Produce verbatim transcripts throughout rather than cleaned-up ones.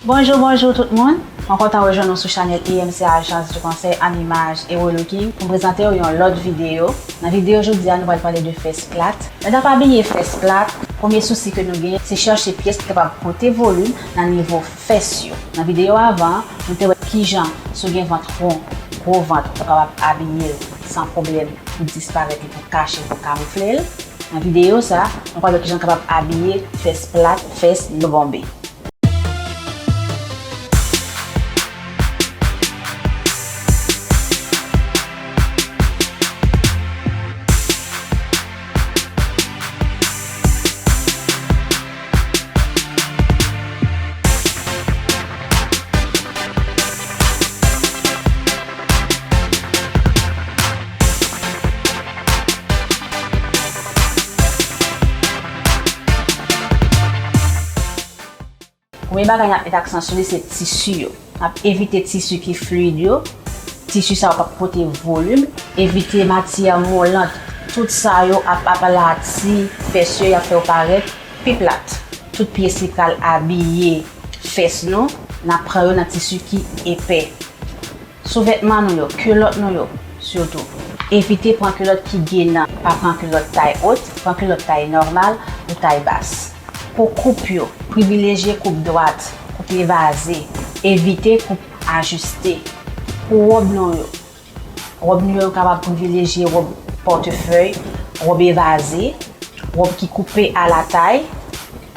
Bonjou, bonjou tout moun. Mwen kontan rejwenn nou sou chanèl E M C Agence de Conseil en Image et Relooking pou m prezante w yon lòt videyo. Nan videyo jodi a, nou pral pale de fès plat. Lè n ap abiye fès plat, premye sousi ke nou genyen, se chèche pyès ki kapab pote volim nan nivo fès yo. Nan videyo avan, nou te wè kijan, si w gen vant won, gwo vant, ou kapab abiye l san pwoblèm pou disparèt li, pou kache, pou kamifle l. Nan videyo sa, nou pral wè kijan n kapab abiye fès plat, fès nò bonbe. Premye bagay n ap met aksan sou li se tisi yo. N ap evite tisi ki fliyid yo. Tisi sa yo p ap pote volim. Evite matyè molan. Tout sa yo ap aplati fès yo, y ap fè yo parèt pi plat. Tout pyès ki pral abiye fès nou, n ap pran yo nan tisi ki epè. Souvètman nou yo, kilòt nou yo, sitou. Evite pran kilòt ki genan. Pa pran kilòt tay wot, pran kilòt tay nòmal ou tay bas. Po koup yo, privilejye koup dwat, koup evaze. Evite koup ajiste. Po wòb nou yo, wòb nou yo, nou kapab privilejye wòb pòtefèy, wòb evaze, wòb ki koupe alatay,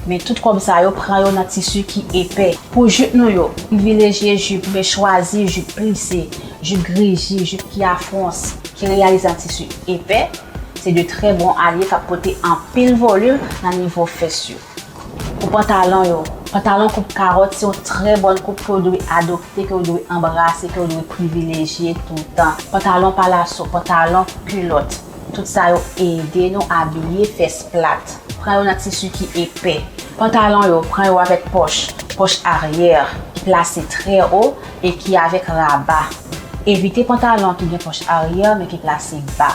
men tout wòb sa yo, pran yo nan tisi ki epè. Po jip nou yo, privilejye jip, men chwazi jip plise, jip griji, jip ki a fwons, ki reyalize an tisi epè. Se de trè bon alye k ap pote anpil volim nan nivo fès yo. Pou pantalon yo, pantalon koup kawòt se yon trè bòn koup ke w dwe adopte, ke w dwe anbrase, ke w dwe privilejye toutan. Pantalon palaso, pantalon kilòt, tout sa yo ede nou abiye fès plat. Pran yo nan tisi ki epè. Pantalon yo, pran yo avèk pòch, pòch aryè ki plase trè wo e ki avèk raba. Evite pantalon ki gen pòch aryè men ki plase ba.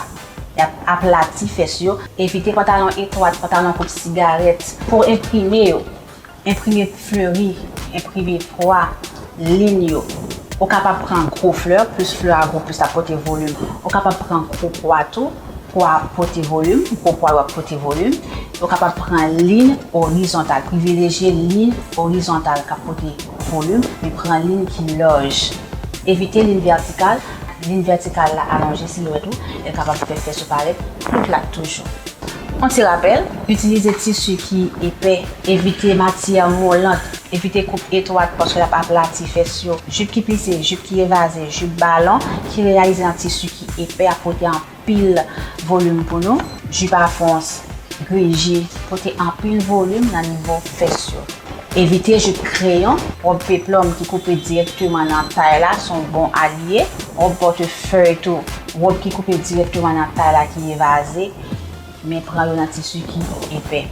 Y ap aplati fès yo. Evite pantalon etwat, pantalon koup sigarèt. Po enprime yo, enprime fleri, enprime pwa, lin yo. Ou kapab pran gwo flè, plis flè a gwo, plis l ap pote volim. Ou kapab pran gwo pwa tou, pwa ap pote volim, gwo pwa yo ap pote volim. Ou kapab pran lin orizontal, privilejye lin orizontal k ap pote volim, men pran lin ki laj. Evite lin vètikal, lin vètikal la alonje silwèt ou, e l kapab fè fès ou parèt pi plat toujou. Yon ti rapèl, itilize tisi ki epè, evite matyè molan, evite koup etwat paske l ap aplati fès yo. Jip ki plise, jip ki evaze, jip balon ki reyalize nan tisi ki epè ap pote anpil volim pou nou. Jip a fwons, griji, pote anpil volim nan nivo fès yo. Evite jip kreyon, wòb peplòm ki koupe dirèkteman nan tay la, se yon bon alye. Wòb pòtefèy tou, wòb ki koupe dirèkteman nan tay la ki evaze, men pran yo nan tisi ki epè.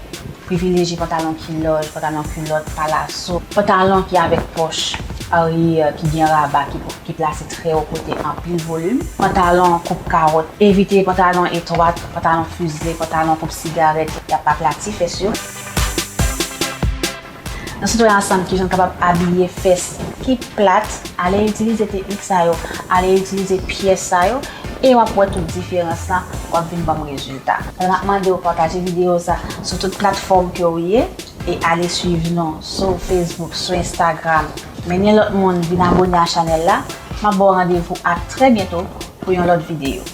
Privilejye pantalon ki laj, pantalon kilòt, palaso, pantalon ki avèk pòch aryè ki gen raba ki, ki plase trè wo, pote anpil volim. Pantalon koup kawòt, evite pantalon etwat, pantalon fizle, pantalon koup sigarèt, y ap aplati fès yo. Nou sot wè ansanm kijan n kapab abiye fès ki plat. Ale itilize teknik sa yo, ale itilize pyès sa yo, e w ap wè tout diferans lan, w ap vin ban m rezilta. Mwen ap mande w pataje videyo sa sou tout platfòm ke w ye, e ale swiv nou sou Facebook, sou Instagram. Mennen lòt moun vin abone a chanèl la. M ap ba w randevou a trè byento pou yon lòt videyo.